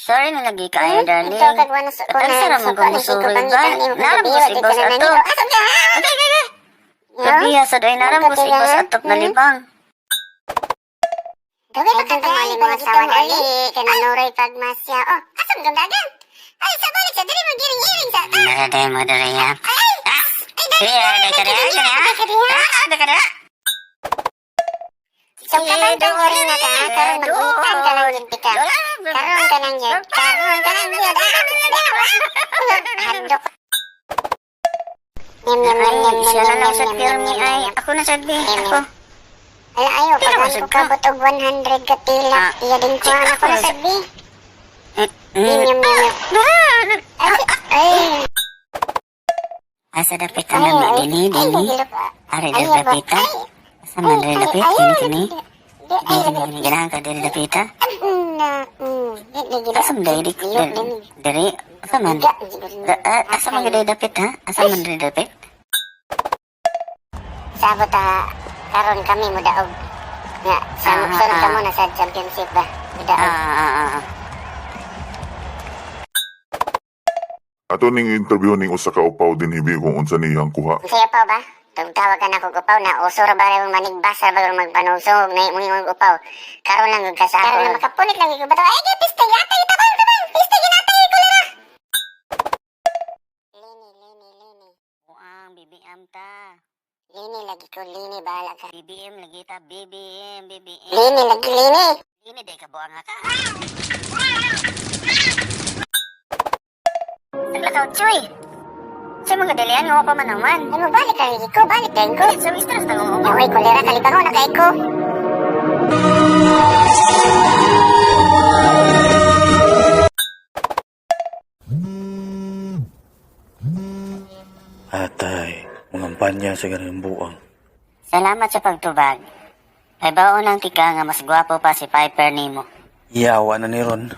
Sorry na lagi kaayo, darling. Ito kag wala sa At ang sarap mong kumusuroy ba? Naram ko sa ibos ato. Agay, agay, agay. Gabi ha, sa doy naram ko sa ibos atop na libang. Dugay pa kang tumali mga asawa dali. Kananuray pagmasya. Oh, asam gamdagan. Ay, sa balik sa diri magiring-iring sa. Naraday mo dali ha. Ay, ay, ay, ay, ay, ay, ay, ay. So kabantong orin na ka, karon magutan ka lang yun tika. Karon ka lang yun, karon ka lang yun. Handok. Nyam nyam nyam nyam nyam Siya na nyam lang sa nyam nyam pirmi nyam ay. nyam. Ako na sad bi. Ako. Ala ayo, Pila pag man sad ko ka? kabot og 100 ka tilak, iya din ko ako na sad bi. Nyam nyam nyam nyam. Ay, ay. Asa dapit ang lami dini dini. Ari Ay, diri dapit ha. Asa man diri dapit kini kini. Kini kini kini ganahan ka diri dapit ha. Asa man diri diri asa man asa man diri dapit ha? Asa man diri dapit? Sabot ta karon kami mo daog. Nga sa sun kamo na sa championship ba. Mudaog. Ato ning interview ning usa ka upaw din hibi kung unsa niyang kuha. Unsay upaw ba? Tugtawag ka na kog upaw na uso ra ba rin manigbasa ba rin magpanusog na imong imong upaw. Karon lang gud ka sa ako. Karon na makapunit lang gud bato. Ay gi piste yatay tabang tabang piste ginatay kolera. Lini lini lini. Buang BBM ta. Lini lagi ko lini bahala ka. BBM lagi ta BBM BBM. Lini lagi lini. Dini day ka buang ka. Naglakaw, Choy! Sa mga dilian, nga pa man naman. Ay mo balik lang lagi ko balik lang ko. Sa mistress na nga Naway kolera kalibangon na kay ko. Atay, mga panya sa ganang buang. Salamat sa pagtubag. Ay baon ang tika nga mas gwapo pa si Piper nimo. Yawa na ni Ron.